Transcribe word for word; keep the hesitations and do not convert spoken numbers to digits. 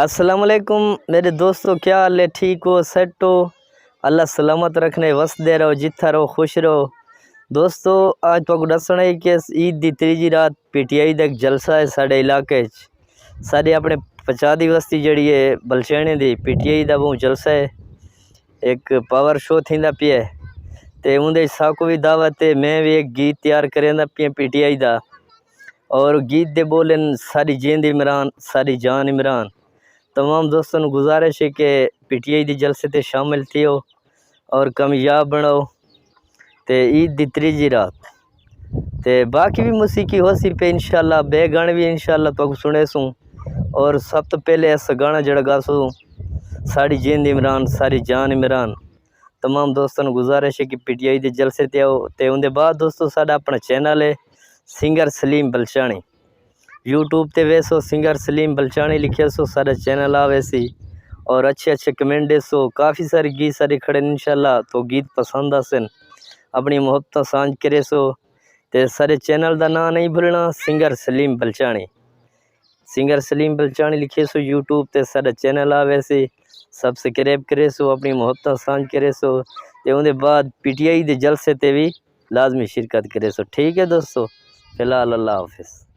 السلام علیکم میرے دوستو، کیا حال ہے؟ ٹھیک ہو؟ سیٹ ہو؟ اللہ سلامت رکھنے، وسدے رہو، جتھا رہو خوش رہو۔ دوستو، آج تہاکوں ݙسݨا ہے کہ عید دی تریجھی رات پی ٹی آئی دا ہک جلسہ ہے ساݙے علاقے اچ۔ ساݙے اپݨے پچادھی وستی جیڑھی ہے بلچیݨے دی، پی ٹی آئی دا ٻہوں جلسہ ہے، ہک پاور شو تھیندا پیا ہے، تے اوندے اچ ساکوں وی دعوت ہے۔ میں وی ہک گیت تیار کریندا پیاں پی ٹی آئی دا، اور گیت دے ٻول ہن ساݙی جیند عمران، ساݙی جان عمران۔ تمام دوستاں نوں گزارش ہے کہ پی ٹی آئی دے جلسے تے شامل تھیو اور کامیاب بݨو۔ تے عید دی تریجھی رات تے باقی وی موسیقی ہوسی پئی، انشاءاللہ ٻئے گانے وی انشاءاللہ تہاکوں سݨیسوں۔ اور سب توں پہلے اساں گانا جیڑھا ڳاسوں، ساݙی جیند عمران، ساݙی جان عمران۔ تمام دوستاں نوں گزارش ہے کہ پی ٹی آئی دے جلسے تے آؤ۔ تے اوندے بعد دوستو، ساݙا اپݨا چینل ہے سنگر سلیم بلچاݨی، یوٹیوب تے ویسو، سنگر سلیم بلچاݨی لکھیسو، ساݙا چینل آ ویسی۔ اور اچھے اچھے کمنٹ ݙیسو، کافی سارے گیت ساݙے کھڑے ہن، انشاءاللہ تہاکوں گیت پسند آسن۔ اپݨی محبتاں سانجھ کریسو۔ تے ساݙے چینل دا ناں نہیں بھلݨا، سنگر سلیم بلچاݨی۔ سنگر سلیم بلچاݨی لکھیسو یوٹیوب تے، ساݙا چینل آ ویسی، سبسکرائب کریسو، اپݨی محبتاں سانجھ کریسو۔ تے اوندے بعد پی ٹی آئی دے جلسے تے وی لازمی شرکت کریسو۔ ٹھیک ہے دوستو، فی الحال اللہ حافظ۔